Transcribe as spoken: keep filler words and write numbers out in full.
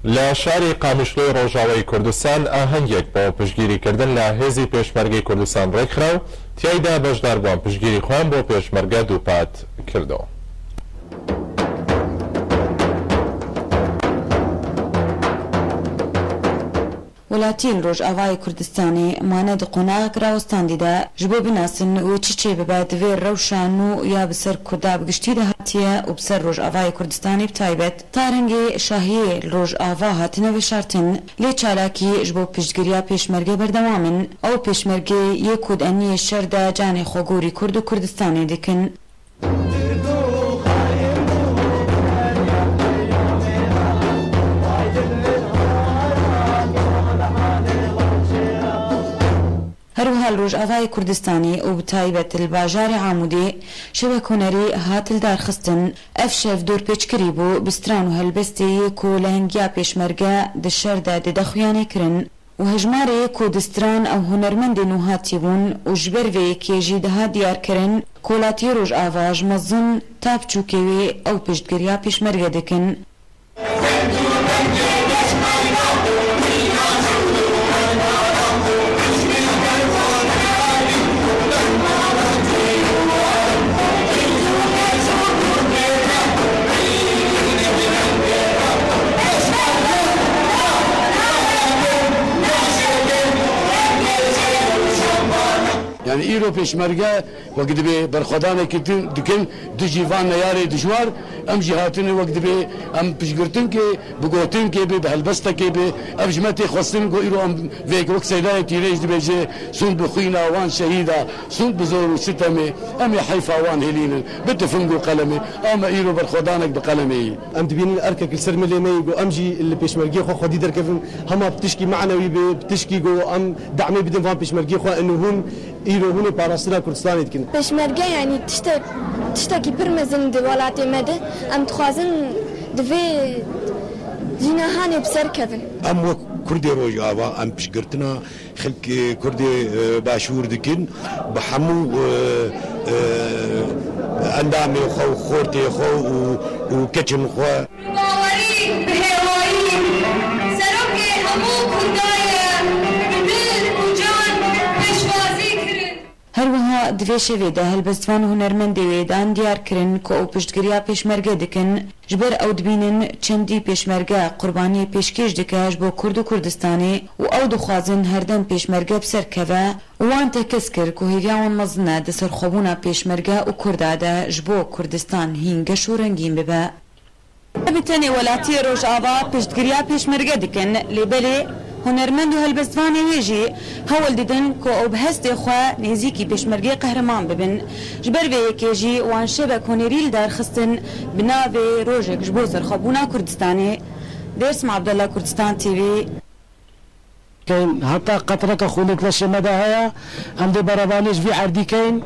لە شاری قامیشلۆی ڕۆژاوای کوردستان ئاهەنگێک بۆ پشتگیریکردن لە هێزی پێشمەرگەی کوردستان ڕێکخرا و تیایدا بەشداربووان پشتگیری خۆیان بۆ پێشمەرگە دووپات کردەوە. Welatiyên Rojavayê Kurdistanê mane di qonaxek rawestandî de ji bo binasin wê çi çêbibe, divê rewşa nû ya bi ser Kurda bi giştî de hatiye û bi ser Rojavayê Kurdistanê bi taybet. Tarengê şahiyê li Rojava hatine veşartin, lê çalakî ji bo piştgiriya pêşmerge berdewam in. Ew pêşmergê yê ku di eniyê şer de canê xwe gorî Kurd û Kurdistanê dikin. Her wiha li Rojavayê Kurdistanê û bi taybet li bajarê Amûdê şevek hunerî hat lidarxistin. Ev şev dorpêçkirî bû bi stran û helbestê yê ku lehengiya pêşmerge di şer de dide xuyanê kirin û hejmarê yê ku di stran ew hunermendên nû hatî bûn û ji ber vê yekê jî dihat diyarkirin ku welatiyê Rojava ji mezin ta biçûkê wê ew piştgiriya pêşmerge dikin. Yani îro pêşmerge wek dibê berxwedanekî din dikin dijî van neyarê dijwar. Em jî hatine wek dibê em piştgirtinkê bi gotinkê bê, bi helbestekê bê. Ev ji me tê xwestin ku îro em vê wek Seydayê Tîrêj dibêje, sûnd bi xwîna wan şehîda, sûnd bi zor û sitemê. Em ê heyfa wan hêlînin bi tifing û qelemê. A me îro berxwedanek bi qelemê yî. Em dibînin erkek li ser milê me yî ku em jî li pêşmergê xwe xwedî derkevin. Hema bi tişkî manewî bê, bi tişkî ku em damê bidin van pêşmergê xwe, û hûn îro hûn ê parastina Kurdistanê dikin. Pêşmerge, yanî tiştek, tiştekî pir mezin di welatê me de. Em dixwazin di vê cînahanê bi ser kevin. Em wek Kurdê Rojava, em piştgirtina xelkê Kurdê, e, Başûr dikin, bi hemû, e, e, endamê xwe û xortê xwe û, û keçên xwe. Bi bawerî, bi hêvayî, serokê hemû Kurda ye, bi dil û can pêşwazî kirin. Her wiha di vê şevê de helbestvan û hunermendê wê dan diyar kirin ku ew piştgiriya pêşmerge dikin, ji ber ew dibînin çendî pêşmerge qurbaniyê pêşkêş dike ji bo Kurd û Kurdistanê û ew dixwazin herdem pêşmerge bi ser keve û wan tekez kir ku hêviya wan mezin e di serxwebûna pêşmerge û Kurda de ji bo Kurdistan hîn geş û rengîn bibe. Ne bi tenê welatiyê Rojava piştgiriya pêşmerge dikin, lê belê hunermend û helbestvanê wê jî hewl didin ku ew bi hestê xwe nêzîkî pêşmergê qehreman bibin. Ji ber vê yekê jî wan şevek hunerî li dar xistin bi navê Rojek ji bo Serxwebûna Kurdistanê. Dêrsim Abdullah, Kurdistan T V. Keyn, heta qetreke xûnik weşê me de heye, em dê berevanî ji vî erdî keyn.